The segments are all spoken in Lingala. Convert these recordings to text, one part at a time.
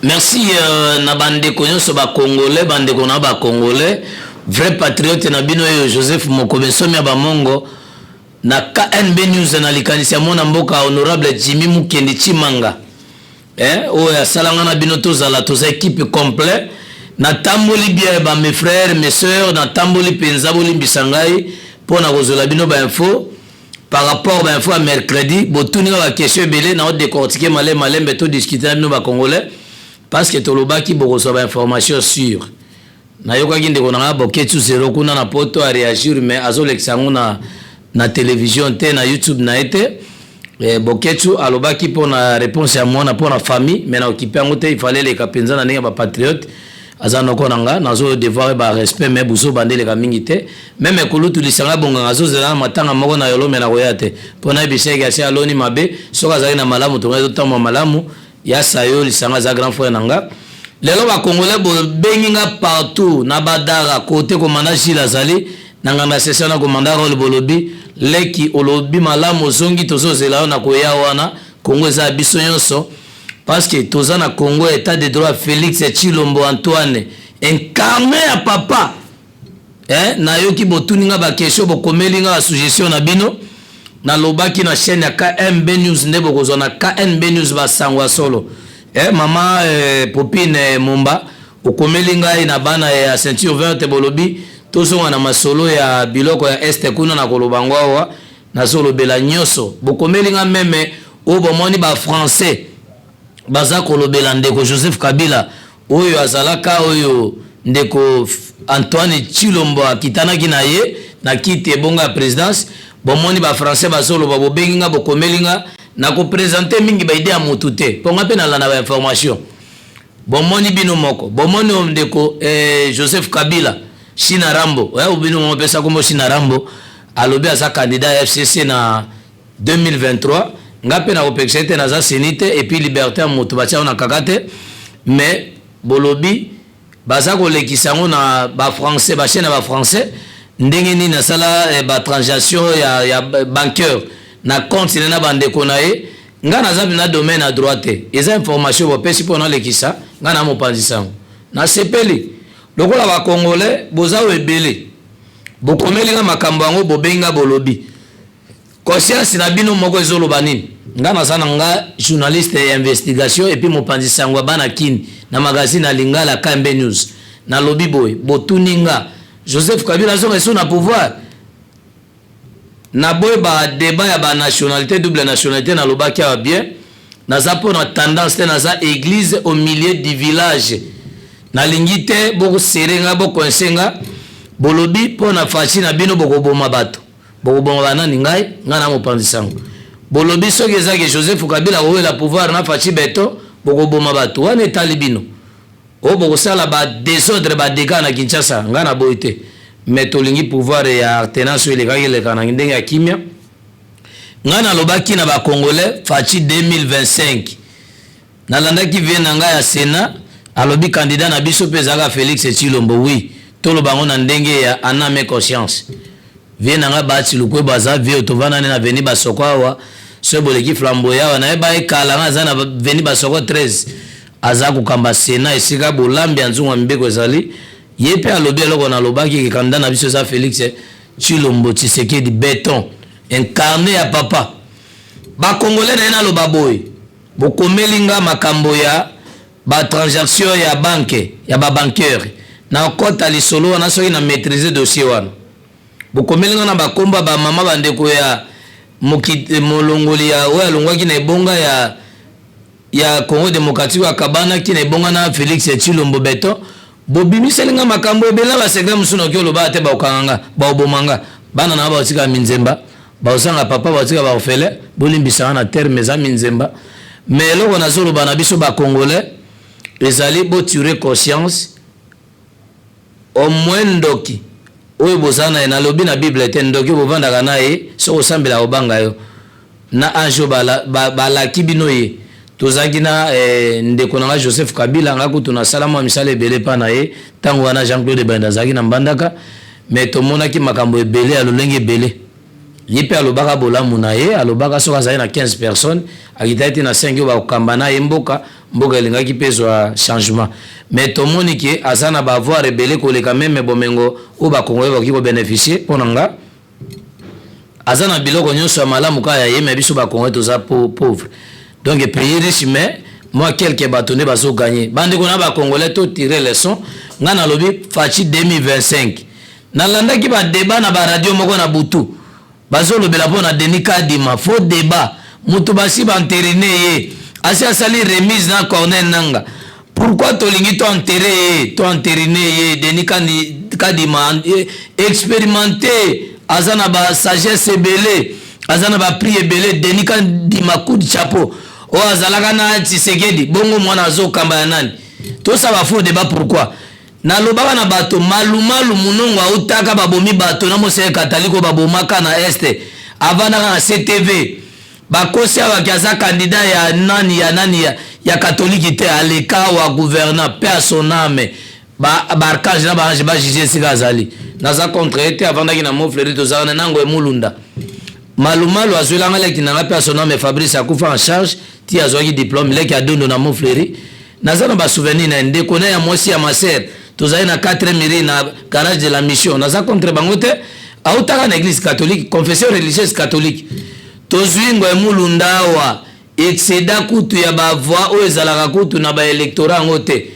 Merci na bandeko nyonso ba congolais, bandeko na ba congolais, vrai patriote na bino oyo Joseph Mokobe Nsomi ya Bamongo na KNB News na likanisi ya mwana mboka honorable Jimmy Mukendi Tshimanga. Oyo asalanga na bino tozala toza équipe complet. Natamboli bien ba mes frères, mes sœurs, natamboli penza bolimbisa ngai mpo na kozwela bino ba info par rapport ba info ya mercredi. Botuni nga ba question ebele na odécortiquer malembe malembe, to discuter na bino ba congolais, parce que tolobaki bokozwa ba information sûre. Nayokaki ndeko na nga Boketu Zero kuna na Poto aréagir, mais azolekisa yango na télévision te, na YouTube na ye te. Boketu alobaki mpo na réponse ya mwana, mpo na famille, mais na okipe yango te. Il fallait eleka mpenza na ndenge ya bapatriote. Aza noko na nga, nazo devoir ba respect, mais buzo bande eleka mingi te. Même ekulutu Lisanga Bonganga azozela na matanga moko na yolo, me na koya te mpo nayebisa eke asi aloni mabe. Soki azalaki na malamu, tongai totambwa malamu. Ya sayo Lisanga aza grand frère na nga. Lelo bakongolais bobengi nga partout na Badara kote komanda Gile azali na nganda session na komanda role. Bolobi leki, olobi malamu, ozongi, tozozela yo na koya wana. Kongo eza ya biso nyonso, parce que toza na Congo état de droit. Félix Tshilombo Antoine, incarné ya papa. Nayoki botuni nga baquestion, bokomeli nga basuggestion na bino. Nalobaki na chaîne ya KMB News nde bokozwa na KNB News basango ya solo. Mama Popine Momba, okomeli ngai na bana ya ceinture verte, bolobi tozonga na masolo ya biloko ya este kuna. Na koloba ngo awa nazolobela nyonso bokomeli nga, même oyo bomoni bafrançais baza kolobela ndeko Joseph Kabila oyo azalaka, oyo ndeko Antoine Tshilombo akitanaki na ye na kiti ebonga ya présidence. Bomoni bafrançais bazoloba, bobengi nga, bokomeli nga. Nakoprésenter mingi baidées ya motu te, mpo nga mpe nalanda bainformation. Bomoni bino moko, bomoni oyo ndeko Joseph Kabila Shina Rambo, oya bino moko mpesa kombo Shina Rambo, alobi aza candidat ya FCC na 2023. Nga mpe nakopekisa ete naza seni te, et puis liberté ya moto batia na kaka te. Mais bolobi baza kolekisa yango na bafrançais, bachaîne ya bafrançais, ndenge nini asala batransaction ya bancaire na compte na bandeko na ye. Nga naza na domaine ya droit te, eza information bopesi mpo nalekisa. Nga na mopanzi sango, nasepeli lokola bacongolais boza oyo ebele bokomeli nga makambo yango, bobengi nga, bolobi conscience na bino moko ezoloba nini. Nga naza na nga journaliste ya investigation et puis mopanzi sango ya bana Kini na magazine ya Lingala KMB News. Nalobi boye, botuni nga Joseph Kabila azonga esu na pouvoir, naboyi badébat ya banationalité, double nationalité. Nalobaki awa bien, naza mpo na tendance te, naza église au milieu du village. Nalingi te bokosere nga, bocoincer nga. Bolobi mpo na Fatshi na bino bokoboma bato, bokoboma banani? Ngai, ngai na mopanzi sango. Bolobi soki ezaki Joseph Kabila kowela pouvoir na Fatshi Béton, bokoboma bato. Wana etali bino oyo bokosala badésordre, badégâts na Kinshasa. Ngai na boyi te, mais tolingi pouvoir ya alternance oyo elekaki eleka na ndenge ya kimia. Ngai nalobaki na bacongolais, Fatshi 2025. Nalandaki vie na ngai ya Sénat, alobi candidat na biso mpe ezalaka Félix Tshilombo. Oui, toloba yango na ndenge ya en âme conscience. Vie na ngai Bahati Lukwebo aza vie, tovandani na veni Basoko awa. Soki boleki Flamboya awa, nayeba ekala nga aza na veni Basoko 13, aza kokamba Sénat esika bolambi ya nzungu ya mibeko ezali. Ye mpe alobi eloko nalobaki ke candidat na biso eza Félix Tshilombo Tshisekedi Béton, incarné ya papa. Bakongolais na ye, naloba boye, bokomeli nga makambo ya batransaction ya banque ya babanqueur, nakɔta lisolo wana soki na maîtrise dossier wana. Bokomeli nga na bakombo ya bamama, bandeko ya molongoli ya oyo alongwaki na ebonga ya Congo démocratique, oyo akabanaki na ebonga na Félix Tshilombo Béton. Bobimiseli nga makambo ebele na basecret mosusu nakoki oloba te. Bakokanga nga, baoboma nga, bana na nga baotika minzemba, baozanga papa, baotika baorphelin. Bolimbisanga na terme eza minzemba, mais eloko nazoloba na biso bacongolais ezali botirer conscience au moins. Ndoki oyo boza na ye, nalobi na Bible te, ndoki oyo bovandaka na ye, soki osambela kobanga yo na ange oyo balaki bino ye. Tozalaki na ndeko na nga Joseph Kabila. Nga kutu nasala mwa misala ebele mpa na ye ntango wana Jean Claude Banda azalaki na Mbandaka, mais tomonaki makambo ebele ya lolenge ebele. Ye mpe alobaka bolamu na ye, alobaka soki azali na 15 personnes, akitaki te na 5 oyo bakokamba na ye mboka. Mboka elingaki mpe ezwa changement. Mais tomoni ke aza na ba avoir ebele koleka meme bomengo oyo ba Congolais bakoki ko beneficier. Mpo na nga, aza na biloko nyonso ya malamu kaka ya ye, mais biso ba Congolais toza pauvre. Donc pays riche, mais mwa quelque bato nde bazo gagner. Bandeko na ba Congolais, to tirer leçon. Nga nalobi Fatshi 2025. Nalandaki ba débat na ba radio moko na butu, bazolobela mpo na Denis Kadima. Faux débat. Moto basi baentériner ye, asi asali remise na Corneille Nanga. Pourquoi tolingi to enterrer ye, to entériner ye? Denis Kadima expérimenté, aza na basagesse ebele, aza na baprix ebele. Denis Kadima, coup de chapeau. Oyo azalaka na Tshisekedi, bongo mwana azokamba ya nani? Tosala faux débat, pourquoi? Nalobaka na bato malumalu, munongo autaka, babomi bato na mosele kataliko, babomaka na Est, avandaka na CTV. Bakosi awaki aza candidat ya nani, ya nani, ya katolike te. Aleka wa gouvernant, paix à son âme. Baarchange na baange bajuge esika azali. Naza contre ye te. Avandaki na Mont-Fleury, tozalaka na nango emulunda. Malumalu azwelanga leki nanga, paix à son âme, Fabrice, akufa en charge ti azwaki diplôme, leki adondo na Mont-Fleury. Naza na basouvenir na ye, ndeko na ya mwasi ya maser, tozali na 4 miri na garage de la mission. Naza contre bango te. Autaka na église catholique, confession religieuse catholique. Tozwi ngo emulunda awa, excéda kutu ya bavoix oyo ezalaka kutu na baélectorat yango te,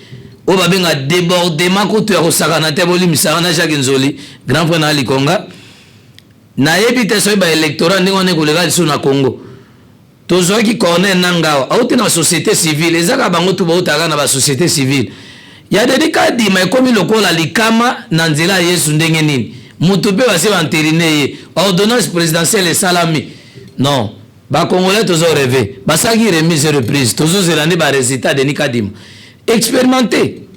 oyo babenga débordement kutu ya kosakana te. Bolimisaka na Jacques Nzoli, grand frère na Likonga. Nayebi te soki baélectorat ndenge wana ekoleka lisusu na Congo. Tozwaki Corneille Nanga awa, auti na société civile. Ezaka bango tu bautaka na basociété civile. Ya Denis Kadima ekomi lokola likama na nzela ya Yesu. Ndenge nini motu mpe basi baentériner ye, ordonnance présidentielle esalami? Non, bacongolais tozo rêver. Basalaki remise et reprise, tozozela nde barésultat. Denis Kadima expérimenté.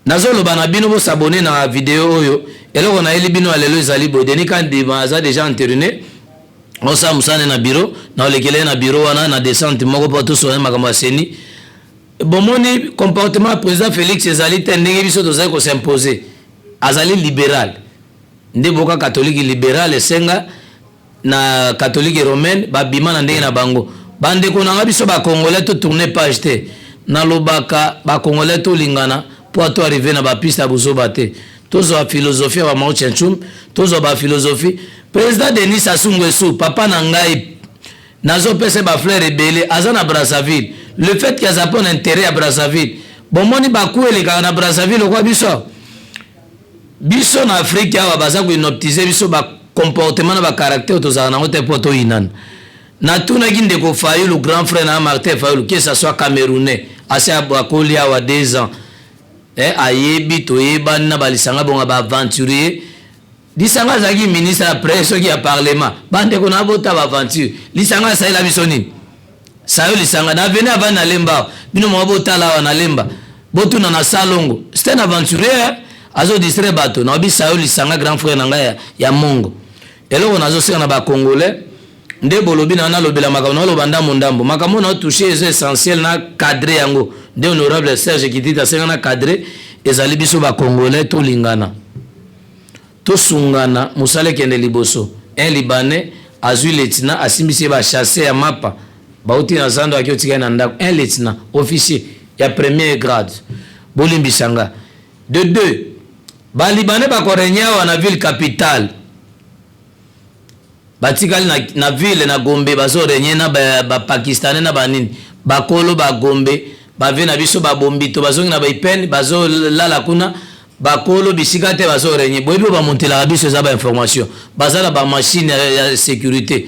Nazoloba na bino, bos'abonner na video oyo. Eloko nayeli bino ya lelo ezali boye: Denis Kadima aza déjà entériné, osala mosala na bureau. Na olekele na bureau wana na descente moko mpo tosola makambo ya CENI. Bomoni comportement ya président Félix ezali te ndenge biso tozali kos'imposer. Azali libéral nde boka catholique libéral, esenga na catholique romaine babima na ndenge na bango. Bandeko na nga, biso bacongolais totourner page te. Nalobaka bacongolais tolingana mpo ato arriver na bapiste ya bozoba te. Tozwa philosophie ya bamao Tchentchum, tozwa baphilosophie. Président Denis Sassou Nguesso, papa na ngai, nazopesa bafleur ebele. Aza na Brazzaville. Le fait ke aza mpo na intérêt ya Brazzaville, bomoni baku elekaka na Brazzaville okwa biso. Biso na Afrique awa baza kohypnotiser biso, bacomportement na bacaractère tozalaka nango te mpo toyinana. Natunaki ndeko Fayulu, grand frère na Martin Fayulu, que ça soit camerounais, asi akoli awa 2 ans, ayebi toyebani na balisanga bonga baaventurier. Lisanga azalaki ministre après soki ya parlement. Bandeko na bota baaventure, lisanga asalela biso nini? Sayo lisanga na aveni avandi na Lemba awa. Bino moko botala awa na Lemba, botuna na Salongo. C'est un aventurier, azodistraire bato. Naobi sayo lisanga, grand frère na ngai ya mongo. Eloko nazosenga na bacongolais nde bolobi na nalobela makambo, naloba ndambo ndambo. Makambo na touche eza essentiel na cadre yango nde honorable Serge Kititi asenga na cadre. Ezali biso bacongolais tolingana, tosungana, mosala ekende liboso. Un Libanais azwi lieutenant, asimbisi ye bachasse ya mapa, bauti na zando, aki otikali na ndako. Un lieutenant, officier ya premier grade. Bolimbisanga. De deux, balibanais bakorégner awa na ville capitale. Batikali na ville na Gombe, bazorégner na bapakistanais ba na banini, bakolo bagombe bave na biso, babombi to bazongi na baipene, bazolala kuna. Bakolo bisika te, bazorégner. Boyebi oyo bamontelaka biso eza bainformation. Baza na bamachine ya sécurité.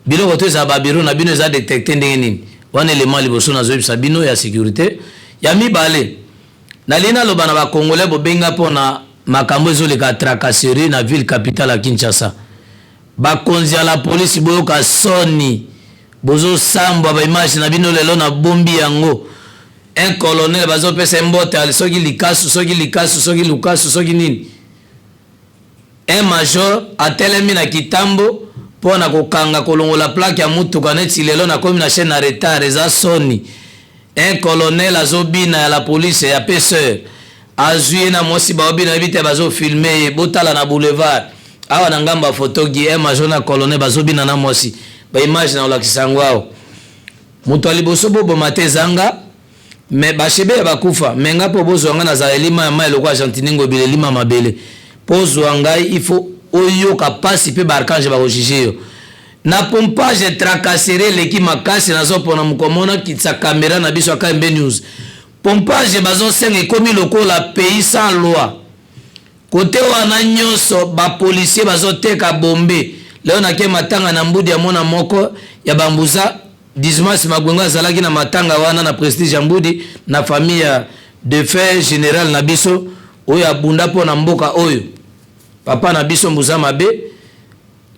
Biloko to ezala babiro na bino eza détecté ndenge nini? Wana elema liboso nazoyebisa bino ya sécurité. Ya mibale, nalingi naloba na bacongolais, bobenga mpona makambo ezoleka, tracasserie na ville capitale ya Kinshasa. Bakonzi ya la polisi, boyoka soni. Bozosambwa baimage na bino lelo, nabombi yango. Un colonel bazopesa mbote, soki likasu, soki likasu, soki lukasu, soki nini. Un major atelemi na kitambo mpo na kokanga, kolongola plaque ya mutuka. Neti lelo nakomi na chaîne na retard, eza soni. Un colonel azobina ya la police ya peseur, azwi ye na mwasi, baobina, yebi te, bazofilmer ye. Botala na boulevard awa na ngambo ya fotogi, un major na colonel bazobina na mwasi. Baimage na olakisa yango awa. Moto ya liboso boboma te ezanga. Mais ba Chebeya bakufa, mais nga mpo bozwa ngai, nazala elima ya mai lokola Gentiny Ngobila, elima mabele. Mpo ozwa ngai, il faut oyoka mpasi mpe baarchange bakojuger yo. Na pompage, tracasserie eleki makasi. Nazopona mokomona kitisa caméra na biso ya KMB News. Pompage bazosenga, ekomi lokola pays sans loi. Kote wana nyonso bapolicier bazoteka bombe. Leo nake matanga na Mbudi ya mwana moko ya bambuza, Dismas Magwengo azalaki na matanga wana na Prestige ya Mbudi, na famille ya défunt général na biso oyo abunda mpo na mboka oyo, papa na biso Mbuza Mabe.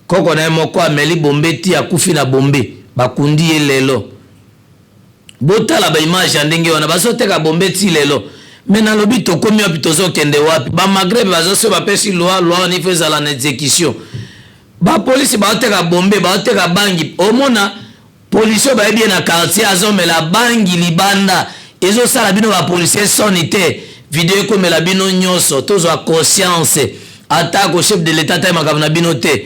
Koko na ye moko ameli bombe ti akufi na bombe, bakundi ye lelo. Botala baimage ya ndenge wana, bazoteka bombe ti lelo. Mais nalobi, tokomi wapi? Tozokende wapi? Bamagrebe baza so bapesi loi, loi wana ifo ezala na exécution. Bapolisi baoteka bombe, baoteka bangi. Omona polisi oyo bayebi ye na quartier azomela bangi libanda. Ezosala bino bapolisier soni te? Video ekomela bino nyonso. Tozwa conscience. Atako chef de l'État ata makambo na bino te,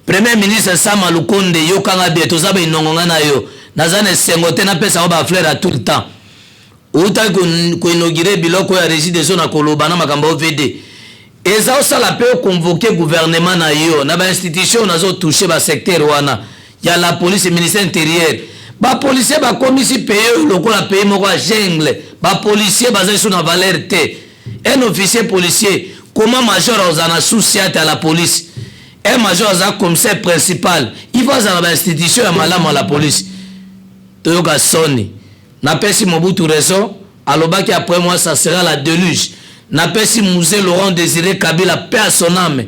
Premier ministre Sama Lukonde, yokanga bien. Toza bainongo nga na yo, naza na esengo te. Napesa ngo bafleur à tout le temps. Outaki koinaugurer biloko ya Régie des eaux na koloba na makambo ya OVD, eza osala mpe oconvoquer gouvernement na yo na bainstitution nazotoucher, basecteur wana ya la police, ministère intérieur. Bapolisier bakomisi pays oyo lokola pays moko ya jungle. Bapolisier baza lisusu na valeur te. Un officier policier, comment major azala na sous-ciat ya la police? Un major aza commissaire principal, il faut azala na bainstitution ya malamu ya la police. Toyoka soni. Napesi Mobutu raison, alobaki: "Après moi, ça sera la déluge." Napesi Mzee Laurent Désiré Kabila, paix à son âme,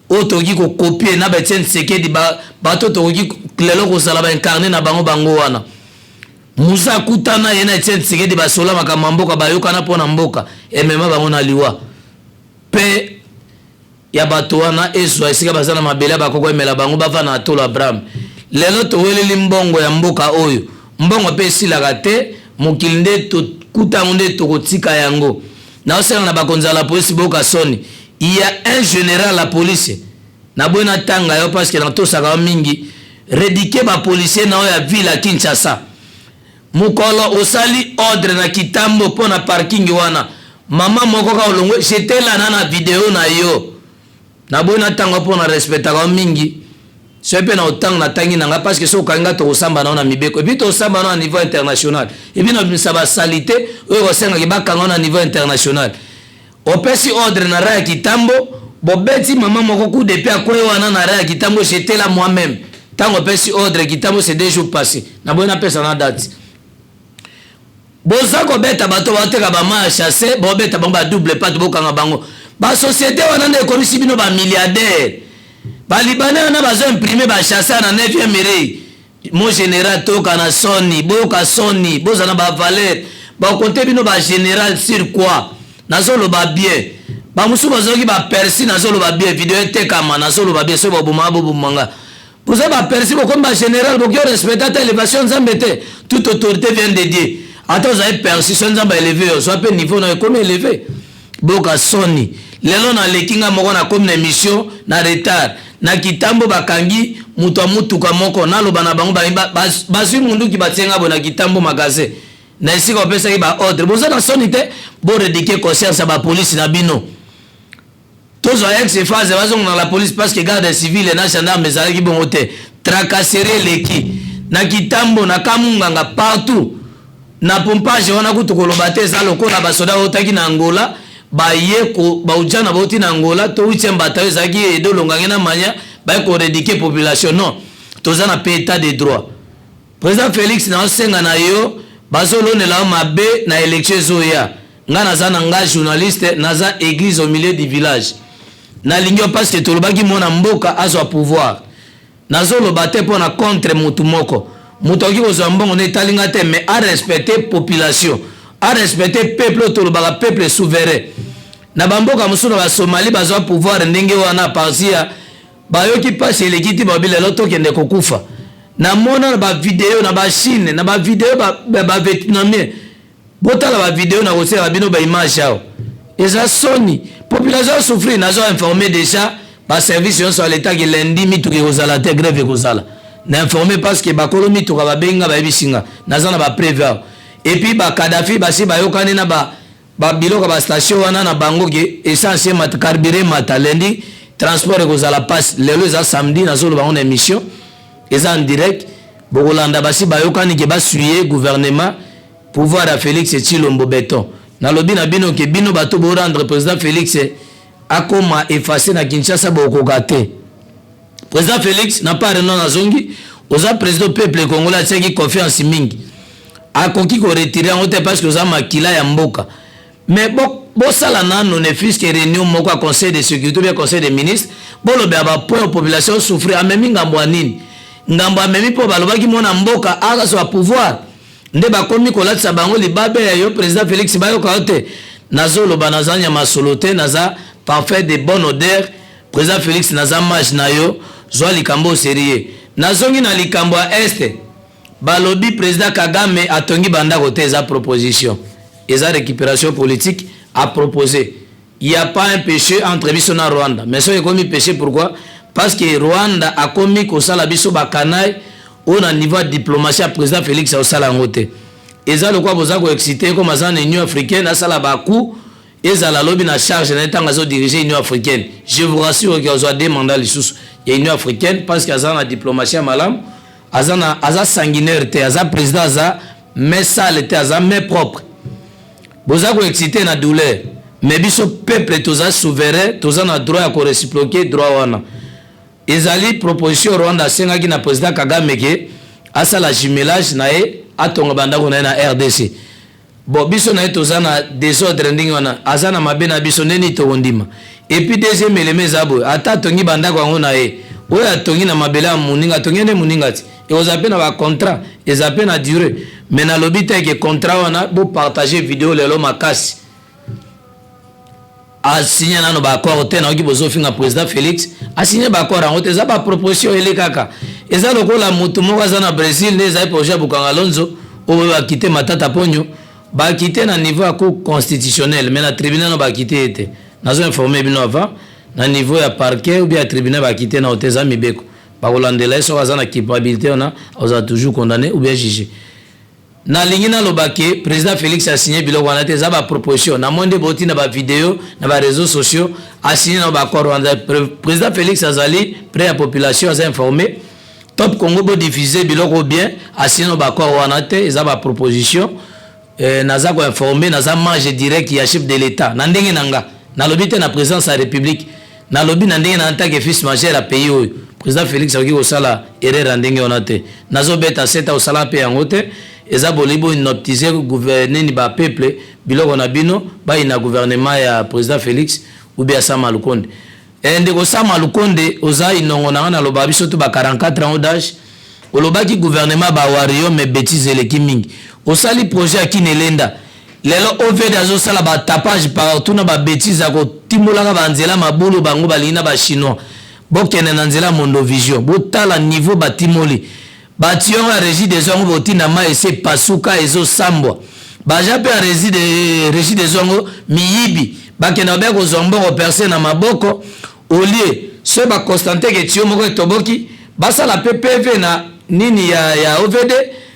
oyo tokoki kocopier na baetienne Tshisekedi, bato tokoki lelo kozala baincarner na bango. Bango wana, Mzee akutana ye na Etienne Tshisekedi, basola makambo ya mboka, bayokana mpo na mboka, emema bango na liwa. Mpe ya bato wana ezwa esika baza na mabele ya bakoko, emela bango, bavanda na tolo Abraham. Lelo toweleli mbongo ya mboka oyo, mbongo mpe esilaka te. Mokili nde tokuta yango, nde tokotika yango. Naosenga na bakonzi ya la polisi, boyoka soni. Il y a un général la police, naboyi natanga yo parce que natosaka yo mingi. Rééduquer bapolisier na oyo ya ville ya Kinshasa. Mokolo osali ordre na Kitambo mpo na parking wana, mama moko kaka olongwe, j'étais là na video na yo. Naboyi natanga mpo na respectaka yo mingi. Soki mpe na otanga, natangi na nga parce que soki okangi nga, tokosamba nao na mibeko, et puis tokosamba nao na niveau international, et puis nabimisa basaleté oyo kosengaki bakanga na niveau international. Opesi ordre na rail ya Kitambo, bobeti mama moko coup de pied, akwei wana na rail ya Kitambo. J'étais là moi-même ntango opesi ordre Kitambo, c'est 2 jours passé. Naboyi napesa na date. Boza kobeta bato baoteka bama ya chasse, bobeta bango badouble patte, bokanga bango. Basociété wana nde ekomisi bino bamilliardaire. Balibanais wana bazo imprimer bachasse na 9e rue. Mon général, toyoka na soni, boyoka soni, boza na bavaleur. Bakonte bino bagénéral sur quoi? Nazoloba bien. Bamosusu bazalaki bapersi. Nazoloba bien, video etekama. Nazoloba bien, soki babomaka, bobomanga. Boza bapersi, bokomi bagénéral, boki orespecter ata élévation Nzambe te. Toute autorité vient de Dieu. Ata ozali persi, so Nzambe aélever yo, zwa mpe niveau na ekomi élevé. Boka soni. Lelo naleki nga moko, nakomi na émission na retard. Na Kitambo bakangi moto ya mutuka moko. Naloba na bango, bazwi munduki, batie nga boye na Kitambo magasin, na esika bapesaki baordre. Boza na soni te? Borééduquer conscience ya bapolisi na bino. Tozwa ex FAZ, bazonga na la police, parce que garde civile na gendarme ezalaki bongo te. Tracasserie eleki na Kitambo, na Kamunganga, partout. Na pompage wana kutu koloba te, eza lokola basoda bautaki na Angola, baye baujana, bauti na Angola to 8e bataillon ezalaki edolongange na manya, baye korééduquer population. Non, toza na pe état de droit. Président Félix, naosenga na yo, bazolonela yo mabe na élection ezoya. Nga naza na nga journaliste, naza église au milieu du village. Nalingi yo parce que tolobaki mona mboka azwa pouvoir. Nazoloba te mpo na contre motu moko. Moto akoki kozwa mbongo nde etalinga te, mais arespecter population, arespecter peuple oyo tolobaka peuple souverain. Na bamboka mosusu, na Basomalie, bazwa pouvoir ndenge wana, parti ya bayoki mpasi eleki ti babi: "Lelo tokende kokufa." Namona na bavideo na Bachine, na bavideo bavietnamien. Botala bavideo na kotiela bino baimage awa. Eza soni, population souffrir. Nazo informer déjà baservice nyonso ya leta ke lundi mituka ekozala te, grève ekozala. Na informer parce que bakolo mituka babengi nga, bayebisi nga. Naza na bapreuve awa. Et puis ba Kadhafi basi bayokani na ba ba biloko ba station wana na bango ke essence emata, carburant emata lundi, transport ekozala pasi. Lelo eza samedi, nazoloba yango na émission eza en direct, bokolanda. Basi bayokani ke basuye gouvernement, pouvoir ya Félix Tshilombo beton. Nalobi na bino ke bino bato borendre président Félix akoma efface na Kinshasa, bokoka te. Président Félix na part no nazongi, oza président, peuple congolais atiaki confiance mingi, akoki koretirer yango te parce que oza makila ya mboka. Mais bosala nano ne fût-ce que réunion moko ya conseil de sécurité ou bien conseil des ministres, bolobela bapoint population souffrir. Amemi ngambo ya nini? Ngambo amemi mpo balobaki mwana mboka akazwa pouvoir, nde bakomi kolatisa bango libabe ya yo président Félix. Bayoka yo te. Nazoloba, naza nyama solo te, naza parfum de bonne odeur. Président Félix, naza mage na yo, zwa likambo au sérieux. Nazongi na likambo ya Est. Balobi président Kagame atongi bandako te, eza proposition, eza récupération politique à proposer. Il y a pas un péché entre biso na Rwanda, mais soki ekomi péché, pourquoi? Parce que Rwanda akomi kosala biso bakanai oyo na niveau ya diplomatie ya président Félix aosala yango te. Eza lokola boza koexciter comme aza na Union africaine, asala bacoup, ezala lobi na charge na ye ntango azodirige Union africaine. Je vous rassure ke azwa deux mandats lisusu ya Union africaine, parce que aza na diplomatie ya malamu, aza, na, aza sanguinaire te, aza président, aza main sale te, aza main propre. Boza koexciter na douleur, mais biso peuple toza souverain, toza na droit ya koréciproquer droit wana. Ezali proposition Rwanda asengaki na président Kagame ke asala jumelage na ye, atonga bandako na ye na RDC. Bon, biso na ye toza na désordre ndenge wana, aza na mabe na biso, ndeni tokondima? Et puis deuxième élément eza boye: ata atongi bandako yango na ye, oyo atongi na mabele ya moninga, atongi nde moninga ti ekozala mpe na bacontrat, eza mpe na durée. Mais nalobi te ke contrat wana. Bopartage video lelo makasi. Asigne nano baaccord te. Nayoki bozofinga président Félix, asigne baaccord yango te, eza baproposition ele kaka. Eza lokola motu moko aza na Brésil, nde ezali projet ya Bukanga Lonzo oyo bakite Matata Ponyo, bakite na niveau ya cour constitutionnelle, mais na tribunal no bakite ye te. Nazo informe bino avant, na niveau ya parquet ou bien ya tribunal bakite na te, eza mibeko. Bakolandela ye, soki aza na culpabilité wana, azala toujours condamné ou bien jugé. Nalingi naloba ke président Félix asigne biloko wana te, eza baproposition. Namoni nde botinda bavideo na baréseaux sociaux, asigne na baaccord wana. Président Félix azali près ya population, aza informé. Top Congo, bodiffuse biloko bien. Asigne na baaccord wana te, eza baproposition. Naza koinforme, naza mage direct ya chef de l'État na ndenge na nga. Nalobi te na présidence ya République, nalobi na ndenge na en tant que fils majeur ya pays oyo. Président Félix akoki kosala erreur ya ndenge wana te. Nazobeta seta, kosala mpe yango te. Eza bolingi bohypnotiser nini bapeuple, biloko na bino bayina gouvernement ya président Félix ou bien Sama Lukonde. Ndeko Sama Lukonde, oza inongo na nga. Naloba biso to ba 44 ans d'âge, olobaki gouvernement bawario, mais bêtise eleki mingi. Osali projet ya Kinelenda, lelo OVD azosala batapage partout na babêtise ya kotimbolaka banzela mabulu. Bango balingi na bachinois. Bokende na nzela Mondovision, botala niveau batimoli batuyau ya Régie des eaux yango, botinda mai ese epasuka, ezosambwa. Baja mpe ya Régie des eaux yango miyibi, bakenda babaya kozwa mbongo percé na maboko. Olie soki baconstater ke tuyau moko etoboki, basala mpe PV na nini ya OVD,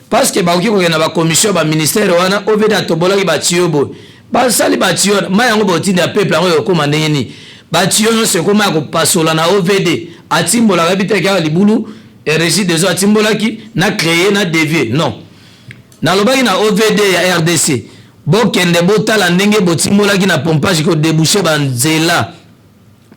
parce que bakoki kokende na bacommission ya baministère wana. OVD atobolaki batuyau boye, basali batuyau, mai yango botinda ya peuple yango ekokóma ndenge nini? Batuyau nyonso ekóma ya kopasola na OVD. Atimbolaka yebi te kaka libulu. Régie des eaux atimbolaki na créer na dévier. Non, nalobaki na OVD ya RDC, bokende botala ndenge botimbolaki na pompage, kodéboucher banzela.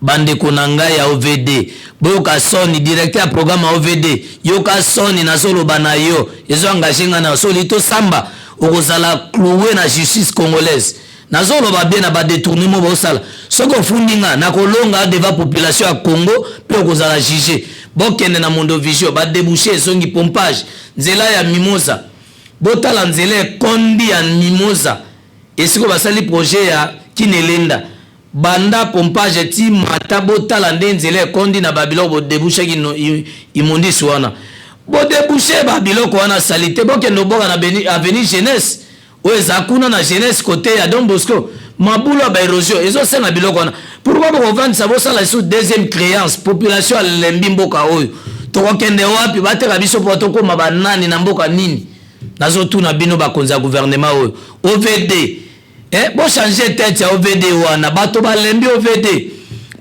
Bandeko na ngai ya OVD, boyoka soni. Directeur ya programme ya OVD, yoka soni. Nazoloba na yo, ezo engage ngai na soli tosamba, okozala cloué na justice congolaise. Nazoloba bien na badétournement bosala. Soki ofundi nga, nakolonga devant population ya Congo mpe okozala juge. Bokende na Mondovision, badéboucher ezongi pompage. Nzela ya Mimosa, botala nzela ekondi ya Mimosa, esika basali projet ya Kinelenda, banda pompage ti mata. Botala nde nzela ekondi na babiloko bodébouchaki immondices wana, bodéboucher babiloko wana sali te. Bokende oboka na avenue Jeunesse oyo eza kuna na Jeunesse, côté ya Don Bosco, mabulu ya baérosion ezosenga biloko wana. Pourquoi bokovandisa, bosala lisusu deuxième créance? Population alembi mboka oyo. Tokokende wapi? Bateka biso mpo tokóma banani na mboka nini? Nazotuna bino bakonzi ya gouvernement oyo OVD, eh, bochange tete ya OVD wana, bato balembi OVD.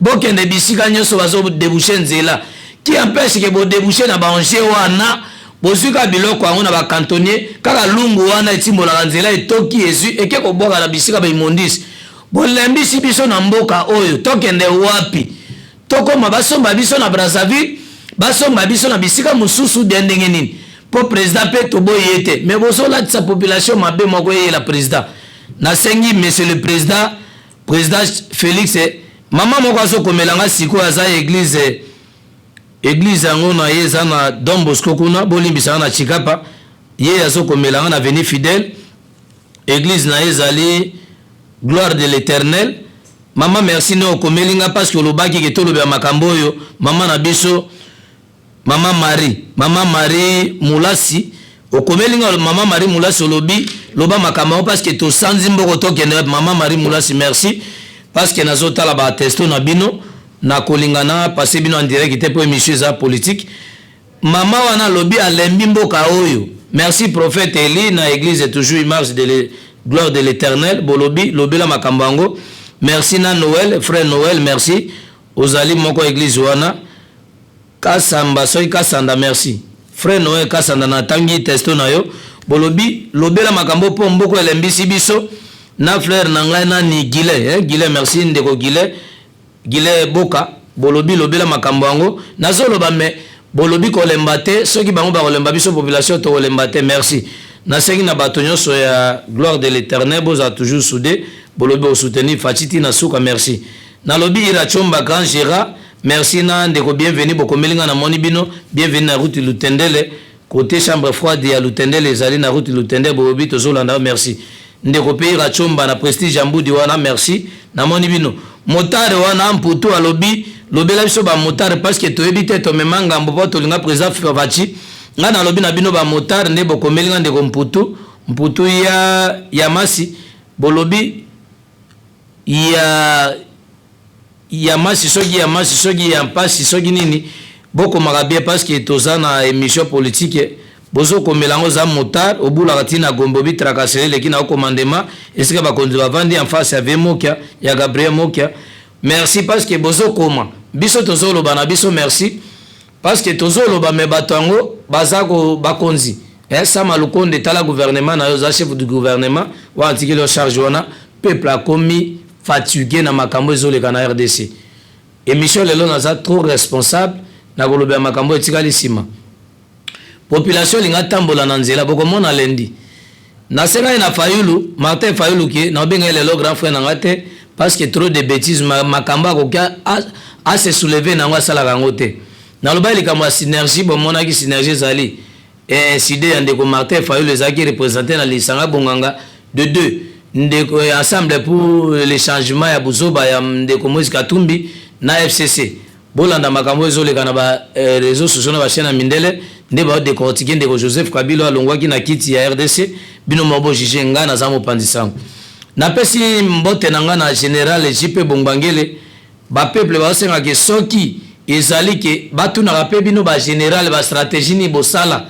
Bokende bisika nyonso bazodéboucher nzela, qui empêche ke bodéboucher na baengins wana? Bozwi kaka biloko yango na bacantonnier, kaka lungu wana etimbolaka nzela, etoki, ezwi, eke kobwaka na bisika baimmondices. Bolembisi biso na mboka oyo. Tokende wapi? Tokóma basomba biso na Brazzaville, basomba biso na bisika mosusu bia ndenge nini? Mpo président mpe toboyi ye te, mais bozolatisa population mabe moko eyela président. Nasengi monsieur le président, président Félix. Mama moko azokomela nga sikoyo, aza église, église yango na ye eza na Don Bosco kuna, bolimbisanga, na Chikapa. Ye azokomela nga na avenue Fidèle, église na ye ezali Gloire de l'Éternel. Mama, merci nde okomeli nga, parce que olobaki ke tolobela makambo oyo. Mama na biso, mama Marie, mama Marie Mulasi, okomeli nga. Mama Marie Mulasi, olobi loba makambo yango parce que tosanzi mboko. Tokende wapi? Mama Marie Mulasi, merci, parce que nazotala batexto na bino. Nakolinga na passe bino en direct te mpo émission eza politique. Mama wana alobi alembi mboka oyo. Merci prophète Eli na église Toujours Image de le, Gloire de l'Éternel. Bolobi lobela makambo yango. Merci na Noël, frère Noël, merci, ozali moko église wana Kasamba, soki Kasanda. Merci frère Noël Kasanda, natangi texto na yo. Bolobi lobela makambo mpo mboka elembisi biso. Na frère na ngai nani, Gile, eh? Gile, merci ndeko Gile, Gile Boka. Bolobi lobela makambo yango, nazoloba, mais bolobi kolemba te. Soki bango bakolemba, biso population tokolemba te. Merci. Nasengi na bato nyonso ya Gloire de l'Éternel, bozala toujours soudé. Bolobi bosoutenir Fatshi ti na suka. Merci. Nalobi Ira Chomba, grand Gérard, merci. Na ndeko Bienvenu, bokomeli nga, namoni bino. Bienvenu na route Lutendele, côté chambre froide ya Lutendele ezali na route Lutendele. Bolobi tozolanda. Merci ndeko mpe Ira Chomba na Prestige ya Mbudi wana, merci, namoni bino. Motare wana Mputu alobi lobela biso bamotare, parce que toyebi te tomema ngambo mpo tolinga président Fatshi. Ngai nalobi na bino bamotare nde bokomeli nga. Ndeko Mputu, Mputu ya masi, bolobi ya masi, soki ya masi, soki ya mpasi, soki nini, bokomaka bien, parce que toza na émission politique. Bozokomela yango, oza motard, obulaka ntina Gombe, obi tracasserie eleki na commandement esika bakonzi bavandi, en face ya Mokia, ya Gabriel Mokia. Merci, parce que bozokoma, biso tozoloba na biso. Merci, parce que tozoloba, mais bato yango baza bakonzi, eh, Sama Lukonde, tala gouvernement na yo, oza chef du gouvernement wana, tikeli yo charge wana. Peuple akomi fatigué na makambo ezoleka na RDC. Émission lelo, naza trop responsable na kolobela makambo etikali nsima. Population elinga tambola na nzela, bokomona lendi. Nasengaki na Fayulu, Martin Fayulu, ke naobenga ye lelo grand frère na nga te, parce que trop de bêtises, makambo akoki ase soulever nango, asalaka yango te. Nalobaki likambo ya synergie, bomonaki synergie ezali inside ya ndeko Martin Fayulu, ezalaki représente na lisanga bonganga de deux ndeko, Ensemble pour le changement ya buzoba ya ndeko Moïse Katumbi na FCC. Bolanda makambo ezoleka na baréseaux sociaux, na bachaîne ya mindele, nde baodécortiquer ndeko Joseph Kabila alongwaki na kiti ya RDC. Bino moko bojuger, ngai naza mopanzi sango. Napesi mbote na ngai na général JP Bongbangele. Bapeuple bazosengaka soki ezali ke batunaka mpe bino bagénéral, bastratégie nini bosala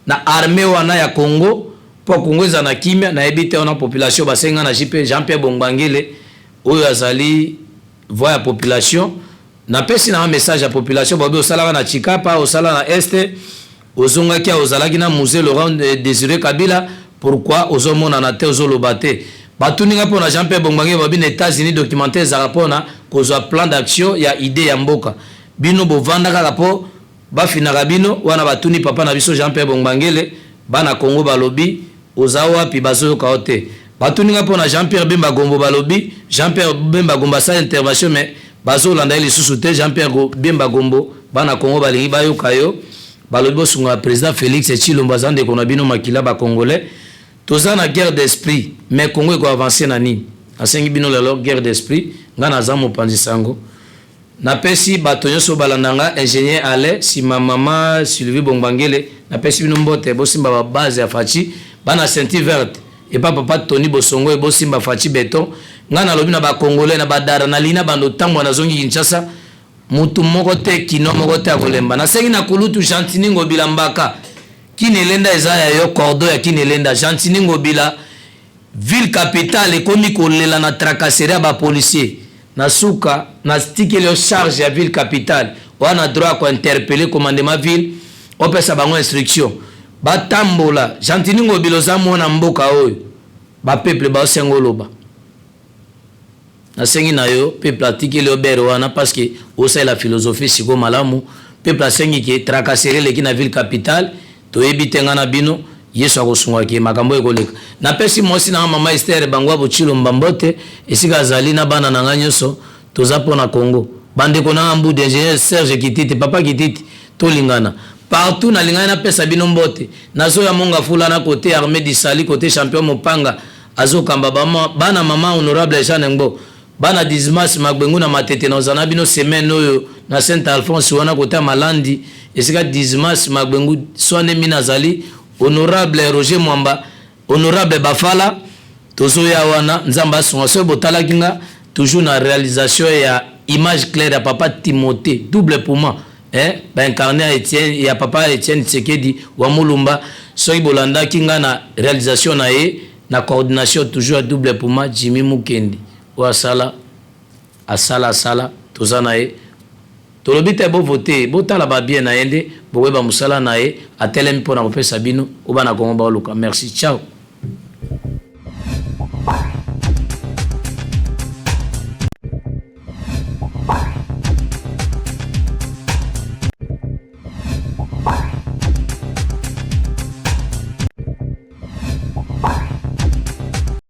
na armée wana ya Congo mpo Congo eza na kimia? Nayebi te wana population basenga na JP Jean Pierre Bongbangele oyo azali voix ya population. Napesi nanga message ya population. Babi osalaka na Chikapa, osala na Est, ozongaki, ozalaki na Mzee Laurent Désiré Kabila, pourquoi ozomonana te, ozoloba te? Batuninga mpona Jean Pierre Bongbange, babi na États-Unis documentaire ezalaka mpona kozwa plan d'action ya idée ya mboka. Bino bovanda kaka mpo bafinaka bino wana. Batuni papa na biso Jean Pierre Bongbangele, bana Congo balobi oza wapi, bazoyoka yo te. Batuninga mpona Jean Pierre Bemba Gombo, balobi Jean Pierre Bemba Gombo asala intervention, mais bazolanda ye lisusu te. Jean Pierre Bemba Gombo, bana Congo balingi bayoka yo. Balobi bosunga président Félix Tshilombo, aza ndeko na bino makila. Bacongolais toza na guerre d'esprit, mais Congo ekoavancer na nini? Asengi bino lelo guerre d'esprit. Ngai naza mopanzi sango. Napesi bato nyonso balanda nga, ingénieur ale nsima, mama Sylvie Bongbangele, napesi bino mbote. Bosimba babase ya Fatshi, bana ceinture verte epa papa Tony Bosongo, ebosimba Fatshi béton. Ngai nalobi na bacongolais na badara, nalingi na bando ntango nazongi Kinshasa, mutu moko te, kino moko te akolemba. Nasengi na kulutu Gentiny Ngobila Mbaka. Kin Elenda eza ya yo, cordo ya Kin Elenda. Gentiny Ngobila, ville capitale ekomi kolela na tracasserie ya ba policiers. Na suka natikeli yo charge ya ville capitale wana, droit ya kointerpeller commandement ville, opesa bango instruction batambola. Gentiny Ngobila, oza mwana mboka oyo bapeuple baosenga oloba. Nasengi na yo, peuple atikeli yo bere wana parce que osalela philosophie sikoyo malamu. Peuple asengi ke tracasserie eleki na ville capitale. Toyebi te, nga na bino, Yesu akosungaki makambo ekoleka. Napesi mwasi na nga, mama Ester Bangwa Bochilomba, mbote esika azali na bana na ngai nyonso. Toza mpo na Congo. Bandeko na nga mbude, ingénieur Serge Kititi, papa Kititi, tolingana partout. Nalingani napesa bino mbote. Nazoya monga fula na côté armée du salut, côté champion mopanga azokamba bana mama honorable Jeanne Ngbo, bana Dismas Magbengu na Matete. Naza na bino semaine oyo na Saint Alphonse wana, côté ya Malandi, esika Dismas Magbengu swane mina azali, honorable Roger Mwamba, honorable Bafala. Tozoya wana, Nzambe asunga. Soki botalaki nga toujours na réalisation ya image claire ya papa Timothée double puma, eh, baincarné ya Etienne, ya papa Etienne Tshisekedi wa Mulumba. Soki bolandaki nga na réalisation na ye, na coordination toujours ya double puma Jimmy Mukendi oyo asala asala asala, toza na ye. Tolobi te bovote, botala babien na ye nde bokoyeba mosala na ye. Atelemi mpona kopesa bino oyo bana Kongo baoluka. Merci, ciao.